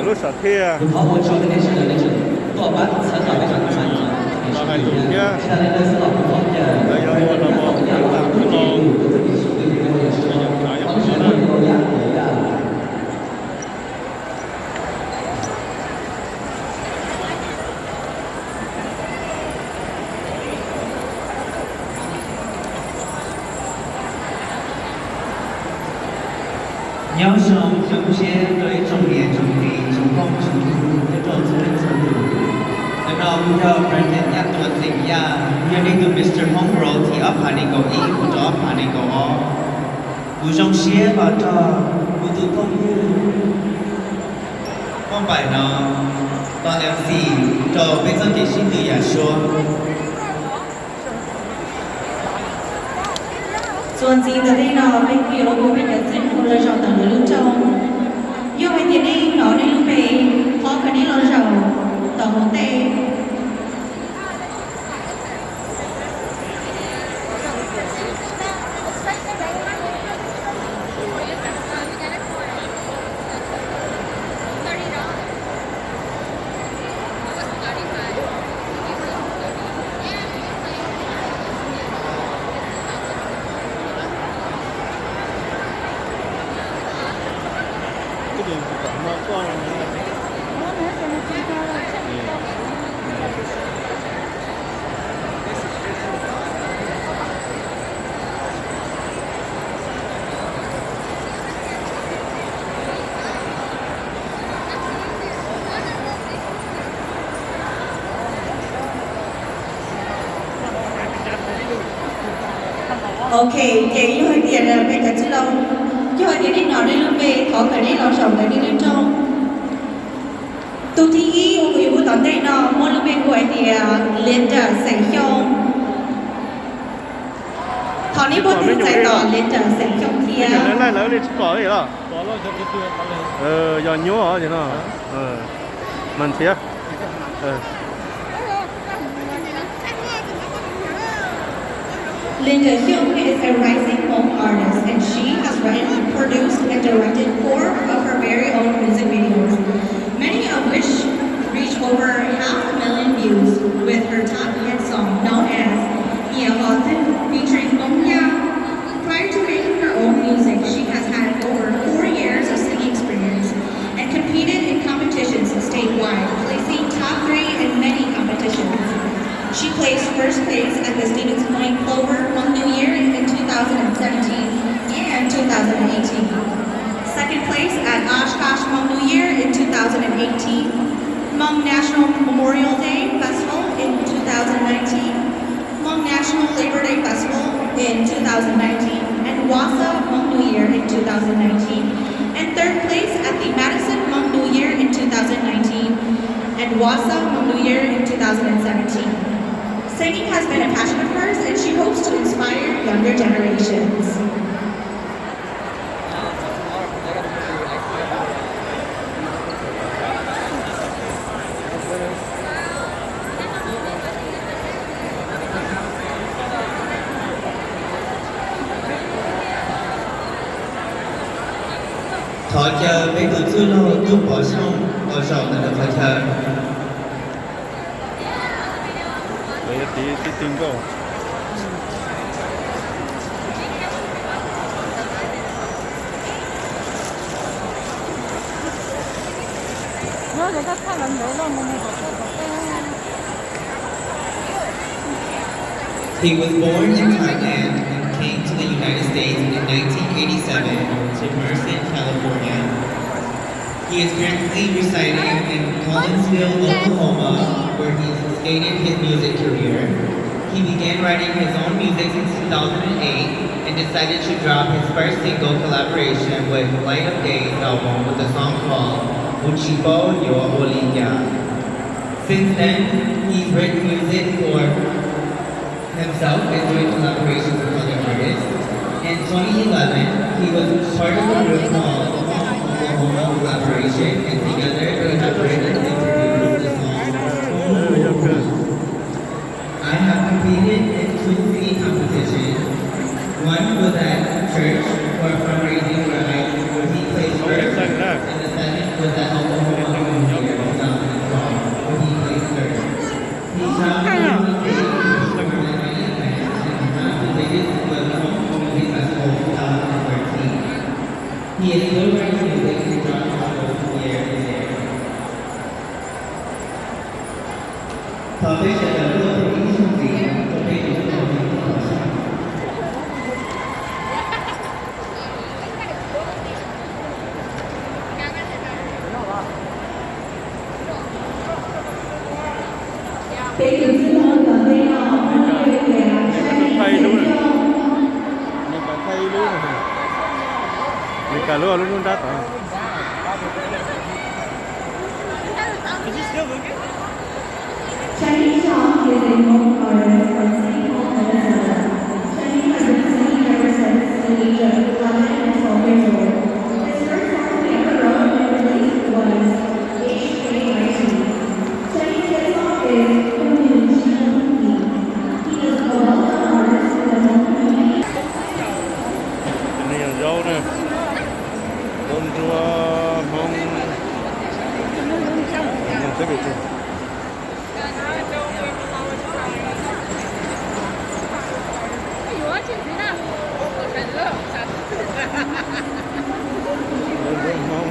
Lub sam thiaj los hais lus thiab lawv yog ua los mus ua tawm xwb los. Nyob zoo xyoo tshiab rau ib tsoom niam tsoom txiv tsoom phooj tsoom ywg nyob rau txhua leej txhua tus. Ntawm no kuv yog Brandon Nyaj Tuam xeem Yaj, yog nej tus Mister Hmoob World thib ob phav nees nkaum ib mus rau ob phav nees nkaum ob. Kuv zoo siab los nrog kuv tus phooj ywg Muaj Npaim no los MC rau peb txoj kev sib tw yam suab. Txuas ntxiv ntawm nej no peb yuav ua peb cov txij mus los zaum ntawm lawv lub rooj. Yog hais tias nej hnov nej lub npe, thov kom nej los zaum tom hauv ntej. Ok, ces yog hais tias peb cov txwj laug, yog hais tias nej hnov nej lub npe, thov kom nej los zaum ntawm nej lub rooj. Tus thib ib uas kuv yuav hu tom ntej no muaj lub npe hu hais tias Linda xeem Xyooj. Thov nej muab tus txais tos Linda xeem Xyooj thiab. Yog nyuaj no mas nthiav. Linda Xyooj is a rising Hmong artist, and she has written, produced, and directed four of her very own music videos, many of which reach over half a million views with her top hit song known as Nyiam Hom Twg featuring Hmong Yaj. Prior to making her own music, she has had over four years of singing experience and competed in competitions statewide, placing top three in many competitions. She placed first place at the Stevens Point Clover Hmong New Year in two thousand seventeen and two thousand eighteen, second place at Oshkosh Hmong New Year in two thousand eighteen, Hmong National Memorial Day Festival in two thousand nineteen, Hmong National Labor Day Festival in two thousand nineteen, and Wausau Hmong New Year in two thousand nineteen, and third place at the Madison Hmong New Year in two thousand nineteen and Wausau Hmong New Year in two thousand seventeen. Singing has been a passion of hers, and she hopes to inspire younger generations. Thov caw peb tus txwj laug Tub Pov Xyooj los zaum ntawm lub qhov chaw. Lawv yuav tiv tib tw nkauj. He was born in Thailand and came to the United States in nineteen eighty-seven to Merced, California. He is currently residing in Collinsville, Oklahoma, where he stated his music career. He began writing his own music since two thousand eight and decided to drop his first single collaboration with Light of Day's album with a song called Mus Tsis Paub Yuav Ua Li Cas. Since then, he's written music for himself and doing collaborations with other artists. In twenty eleven, he was part of a group called Oklahoma Collaboration, and together they have written and produced the song Mus Ua Li Cas. I have competed in two singing competitions. One was at church for a fundraising where I, where he placed first, and the second was at Oklahoma He is celebrating his eightieth birthday this year. Thov peb sawv daws ua ib zaug ntxiv rau peb tus tub hluas no. Nws thaij ib lub, nws thaij ib lub, nws kav lub, lub nruab nrab tod. Chinese Chong is a Hmong artist from Saint Paul, Minnesota. Chinese has been singing ever since the age of eleven and twelve years old. His first song he ever wrote and released was H K I T. Chinese hit song is Kung Yu Chi Kung Ki. He is a well-known artist in the Hmong community. Cov no yog zaub na, zaub ntsuab Hmoob. Zaub ntsuab Hmoob.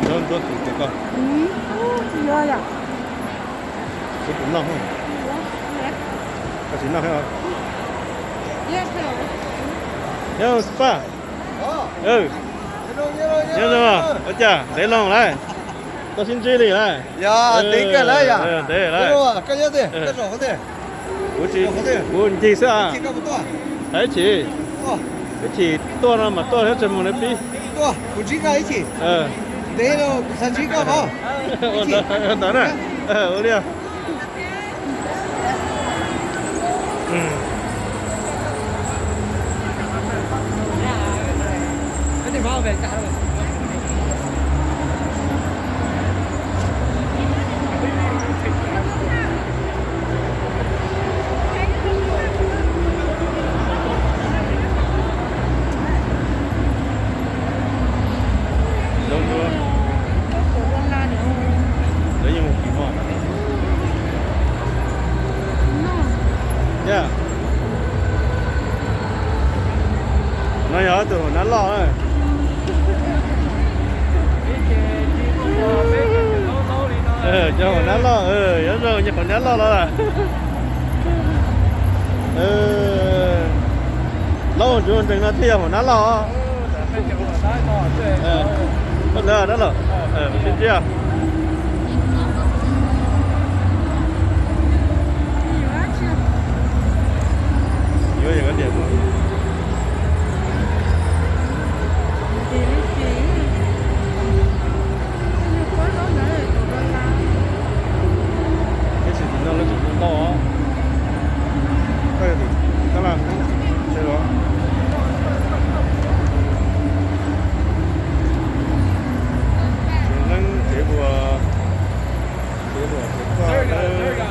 Zaub ntsuab tus ces koj. Kuv tus noj, koj tsis noj thiab. Yog paj. Nyob zoo, ua cas ntev loo lawm, tau sib ntsib li lawm. Ntev lawm. Kuv ncig xwb. Ib chim, ib chim tuaj no mas tuaj thiab tsawg moos na pib. Ua ntawd na, ua li. Zaub ntsuab. Lawv yeej mus kis mos. Yog, no yog tus hauv nab loj. Cov hauv nab loj, nyob zoo cov hauv nab loj los. Laub ntsuab nreeg no thiaj yog hauv nab loj. Koj ntawd dab laug, sib ntsib. Yuav yog koj tias ib txhis tim no lawv tseem ntau os. Koj yog tim tab laj, seb los. Tsev neeb tsev ua, tsev ua tsev koj.